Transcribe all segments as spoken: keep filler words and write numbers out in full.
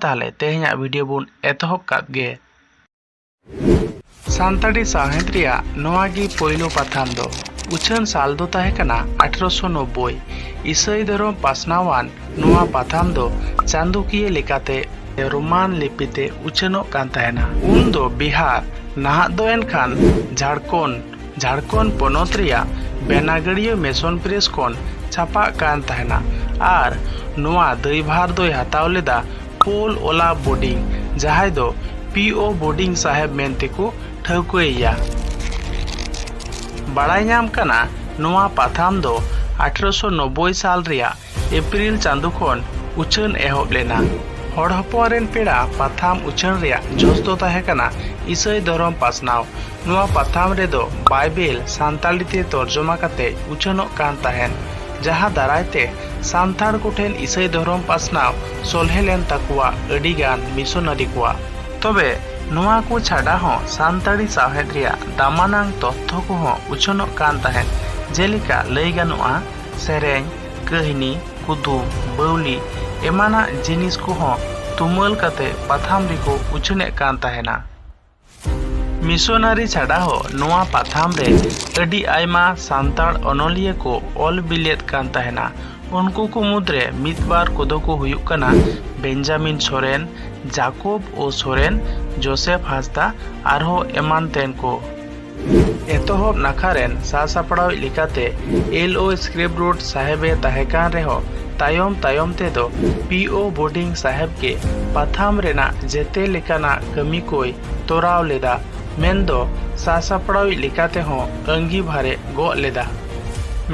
ᱛᱟᱦᱞᱮ ᱛᱮᱦᱮᱧᱟᱜ ᱵᱷᱤᱰᱤᱭᱳ ᱵᱚᱱ ᱮᱛᱚᱦᱚᱵ ᱠᱟᱫ ᱜᱮ᱾ ᱥᱟᱱᱛᱟᱲᱤ ᱥᱟᱶᱦᱮᱫ ᱨᱮᱭᱟᱜ ᱱᱚᱣᱟ ᱜᱮ ᱯᱳᱭᱞᱳ ᱯᱟᱛᱷᱟᱢ ᱫᱚ᱾ ᱩᱪᱷᱟᱹᱱ ᱥᱟᱞ ᱫᱚ ᱛᱟᱦᱮᱸ ᱠᱟᱱᱟ ᱟᱴᱷᱨᱚᱥᱚ ᱱᱚᱵᱵᱳᱭ᱾ ᱤᱥᱟᱹᱭ ᱫᱷᱚᱨᱚᱢ ᱯᱟᱥᱱᱟᱣᱟᱱ ᱱᱚᱣᱟ ᱯᱟᱛᱷᱟᱢ ᱫᱚ ᱪᱟᱸᱫᱚᱠᱤᱭᱟᱹ ᱞᱮᱠᱟᱛᱮ ᱨᱳᱢᱟᱱ ᱞᱤᱯᱤᱛᱮ ᱩᱪᱷᱟᱹᱱᱚᱜ ᱠᱟᱱ ᱛᱟᱦᱮᱱᱟ᱾ ᱩᱱ ᱫᱚ ᱵᱤᱦᱟᱨ, ᱱᱟᱦᱟᱜ ᱫᱚ ᱮᱱᱠᱷᱟᱱ ᱡᱷᱟᱲᱠᱷᱚᱸᱰ, ᱡᱷᱟᱲᱠᱷᱚᱸᱰ ᱯᱚᱱᱚᱛ ᱨᱮᱭᱟᱜ ᱵᱮᱱᱟᱜᱟᱲᱤᱭᱟᱹ ᱢᱮᱥᱚᱱ ᱯᱨᱮᱥ ᱠᱷᱚᱱ ᱪᱷᱟᱯᱟᱜ ᱠᱟᱱ ᱛᱟᱦᱮᱱᱟ ᱟᱨ ᱱᱚᱣᱟ ᱫᱟᱹᱭᱵᱷᱟᱨ ᱫᱚᱭ ᱦᱟᱛᱟᱣ ᱞᱮᱫᱟ ᱯᱳᱞ ᱳᱞᱟ ᱵᱳᱰᱤᱝ, ᱡᱟᱦᱟᱸᱭ ᱫᱚ ᱯᱤ ᱳ ᱵᱳᱰᱤᱝ ᱥᱟᱦᱮᱵ ᱢᱮᱱᱛᱮ ᱠᱚ ᱴᱷᱟᱹᱣᱠᱟᱹᱭᱮᱭᱟ᱾ ᱵᱟᱲᱟᱭ ᱧᱟᱢ ᱠᱟᱱᱟ, ᱱᱚᱣᱟ ᱯᱟᱛᱷᱟᱢ ᱫᱚ ᱟᱴᱷᱨᱚᱥᱚ ᱱᱚᱵᱵᱳᱭ ᱥᱟᱞ ᱨᱮᱭᱟᱜ ᱮᱯᱨᱤᱞ ᱪᱟᱸᱫᱚ ᱠᱷᱚᱱ ᱩᱪᱷᱟᱹᱱ ᱮᱦᱚᱵ ᱞᱮᱱᱟ᱾ ᱦᱚᱲ ᱦᱚᱯᱚᱱ ᱨᱮᱱ ᱯᱮᱲᱟ ᱯᱟᱛᱷᱟᱢ ᱩᱪᱷᱟᱹᱱ ᱨᱮᱭᱟᱜ ᱡᱚᱥ ᱫᱚ ᱛᱟᱦᱮᱸ ᱠᱟᱱᱟ ᱤᱥᱟᱹᱭ ᱫᱷᱚᱨᱚᱢ ᱯᱟᱥᱱᱟᱣ᱾ ᱱᱚᱣᱟ ᱯᱟᱛᱷᱟᱢ ᱨᱮᱫᱚ ᱵᱟᱭᱵᱮᱞ ᱥᱟᱱᱛᱟᱲᱤ ᱛᱮ ᱛᱚᱨᱡᱚᱢᱟ ᱠᱟᱛᱮ ᱩᱪᱷᱟᱹᱱᱚᱜ ᱠᱟᱱ ᱛᱟᱦᱮᱸᱱ, ᱡᱟᱦᱟᱸ ᱫᱟᱨᱟᱭ ᱛᱮ ᱥᱟᱱᱛᱟᱲ ᱠᱚᱴᱷᱮᱱ ᱤᱥᱟᱹᱭ ᱫᱷᱚᱨᱚᱢ ᱯᱟᱥᱱᱟᱣ ᱥᱚᱞᱦᱮ ᱞᱮᱱ ᱛᱟᱠᱚᱣᱟ ᱟᱹᱰᱤ ᱜᱟᱱ ᱢᱤᱥᱚᱱᱟᱨᱤ ᱠᱚᱣᱟᱜ᱾ ᱛᱚᱵᱮ ᱱᱚᱣᱟ ᱠᱚ ᱪᱷᱟᱰᱟ ᱦᱚᱸ ᱥᱟᱱᱛᱟᱲᱤ ᱥᱟᱶᱦᱮᱫ ᱨᱮᱭᱟᱜ ᱫᱟᱢᱟᱱᱟᱝ ᱛᱚᱛᱛᱷᱚ ᱠᱚᱦᱚᱸ ᱩᱪᱷᱟᱹᱱᱚᱜ ᱠᱟᱱ ᱛᱟᱦᱮᱸᱫ, ᱡᱮᱞᱮᱠᱟ ᱞᱟᱹᱭ ᱜᱟᱱᱚᱜᱼᱟ ᱥᱮᱨᱮᱧ, ᱠᱟᱹᱦᱱᱤ, ᱠᱩᱫᱩᱢ, ᱵᱟᱹᱣᱞᱤ ᱮᱢᱟᱱᱟᱜ ᱡᱤᱱᱤᱥ ᱠᱚᱦᱚᱸ ᱛᱩᱢᱟᱹᱞ ᱠᱟᱛᱮ ᱯᱟᱛᱷᱟᱢ ᱨᱮᱠᱚ ᱩᱪᱷᱟᱹᱱᱮᱫ ᱠᱟᱱ ᱛᱟᱦᱮᱱᱟ᱾ ᱢᱤᱥᱚᱱᱟᱨᱤ ᱪᱷᱟᱰᱟ ᱦᱚᱸ ᱱᱚᱣᱟ ᱯᱟᱛᱷᱟᱢ ᱨᱮ ᱟᱹᱰᱤ ᱟᱭᱢᱟ ᱥᱟᱱᱛᱟᱲ ᱚᱱᱚᱞᱤᱭᱟᱹ ᱠᱚ ᱚᱞ ᱵᱤᱞᱮᱫ ᱠᱟᱱ ᱛᱟᱦᱮᱱᱟ᱾ ᱩᱱᱠᱩ ᱠᱚ ᱢᱩᱫᱽᱨᱮ ᱢᱤᱫ ᱵᱟᱨ ᱠᱚᱫᱚ ᱠᱚ ᱦᱩᱭᱩᱜ ᱠᱟᱱᱟ ᱵᱮᱧᱡᱟᱢᱤᱱ ᱥᱚᱨᱮᱱ, ᱡᱟᱠᱚᱵ ᱳ ᱥᱚᱨᱮᱱ, ᱡᱳᱥᱮᱯ ᱦᱟᱸᱥᱫᱟ, ᱟᱨᱦᱚᱸ ᱮᱢᱟᱱ ᱛᱮᱱ ᱠᱚ᱾ ᱮᱛᱚᱦᱚᱵ ᱱᱟᱠᱷᱟ ᱨᱮᱱ ᱥᱟᱥᱟᱯᱲᱟᱣᱤᱡ ᱞᱮᱠᱟᱛᱮ ᱮᱞ ᱳ ᱥᱠᱨᱤᱯᱴ ᱨᱳᱰ ᱥᱟᱦᱮᱵ ᱮ ᱛᱟᱦᱮᱸ ᱠᱟᱱ ᱨᱮᱦᱚᱸ, ᱛᱟᱭᱚᱢ ᱛᱟᱭᱚᱢ ᱛᱮᱫᱚ ᱯᱤ ᱳ ᱵᱳᱰᱤᱝ ᱥᱟᱦᱮᱵ ᱜᱮ ᱯᱟᱛᱷᱟᱢ ᱨᱮᱱᱟᱜ ᱡᱮᱛᱮ ᱞᱮᱠᱟᱱᱟᱜ ᱠᱟᱹᱢᱤ ᱠᱚᱭ ᱛᱚᱨᱟᱣ ᱞᱮᱫᱟ, ᱢᱮᱱᱫᱚ ᱥᱟᱥᱟᱯᱲᱟᱣᱤᱡ ᱞᱮᱠᱟᱛᱮᱦᱚᱸ ᱟᱹᱝᱜᱤᱵᱷᱟᱨᱮ ᱜᱚᱜ ᱞᱮᱫᱟ᱾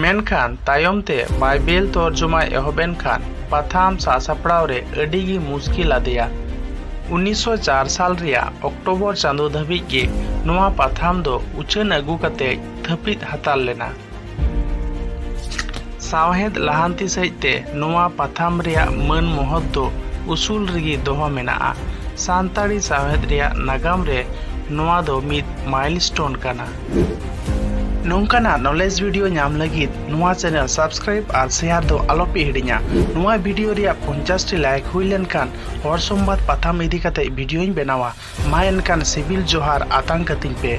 ᱢᱮᱱᱠᱷᱟᱱ ᱛᱟᱭᱚᱢ ᱛᱮ ᱵᱟᱭᱵᱮᱞ ᱛᱚᱨᱡᱚᱢᱟᱭ ᱮᱦᱚᱵ ᱮᱱ ᱠᱷᱟᱱ ᱯᱟᱛᱷᱟᱢ ᱥᱟᱥᱟᱯᱲᱟᱣ ᱨᱮ ᱟᱹᱰᱤ ᱜᱮ ᱢᱩᱥᱠᱤᱞ ᱟᱫᱮᱭᱟ᱾ ᱩᱱᱤᱥᱥᱚ ᱪᱟᱨ ᱥᱟᱞ ᱨᱮᱭᱟᱜ ᱚᱠᱴᱳᱵᱚᱨ ᱪᱟᱸᱫᱚ ᱫᱷᱟᱹᱵᱤᱡ ᱜᱮ ᱱᱚᱣᱟ ᱯᱟᱛᱷᱟᱢ ᱫᱚ ᱩᱪᱷᱟᱹᱱ ᱟᱹᱜᱩ ᱠᱟᱛᱮ ᱛᱷᱟᱹᱯᱤᱫ ᱦᱟᱛᱟᱲ ᱞᱮᱱᱟ᱾ ᱥᱟᱶᱦᱮᱫ ᱞᱟᱦᱟᱱᱛᱤ ᱥᱮᱫ ᱛᱮ ᱱᱚᱣᱟ ᱯᱟᱛᱷᱟᱢ ᱨᱮᱭᱟᱜ ᱢᱟᱹᱱ ᱢᱚᱦᱚᱛ ᱫᱚ ᱩᱥᱩᱞ ᱨᱮᱜᱮ ᱫᱚᱦᱚ ᱢᱮᱱᱟᱜᱼᱟ᱾ ᱥᱟᱱᱛᱟᱲᱤ ᱥᱟᱶᱦᱮᱫ ᱨᱮᱭᱟᱜ ᱱᱟᱜᱟᱢ ᱨᱮ ᱱᱚᱣᱟ ᱫᱚ ᱢᱤᱫ ᱢᱟᱭᱤᱞᱥᱴᱳᱱ ᱠᱟᱱᱟ᱾ ᱱᱚᱝᱠᱟᱱᱟᱜ knowledge video ᱧᱟᱢ ᱞᱟᱹᱜᱤᱫ ᱱᱚᱣᱟ channel subscribe ᱟᱨ share ᱫᱚ ᱟᱞᱚᱯᱮ ᱦᱤᱲᱤᱧᱟ᱾ ᱱᱚᱣᱟ video ᱨᱮᱭᱟᱜ ᱯᱚᱧᱪᱟᱥ ᱴᱤ like ᱦᱩᱭ ᱞᱮᱱᱠᱷᱟᱱ ᱦᱚᱲ ᱥᱚᱢᱵᱟᱫ ᱯᱟᱛᱷᱟᱢ ᱤᱫᱤ ᱠᱟᱛᱮ videoᱧ ᱵᱮᱱᱟᱣᱟ᱾ ᱢᱟ ᱮᱱᱠᱷᱟᱱ ᱥᱤᱵᱤᱞ ᱡᱚᱦᱟᱨ ᱟᱛᱟᱝ ᱠᱟᱹᱛᱤᱧ ᱯᱮ᱾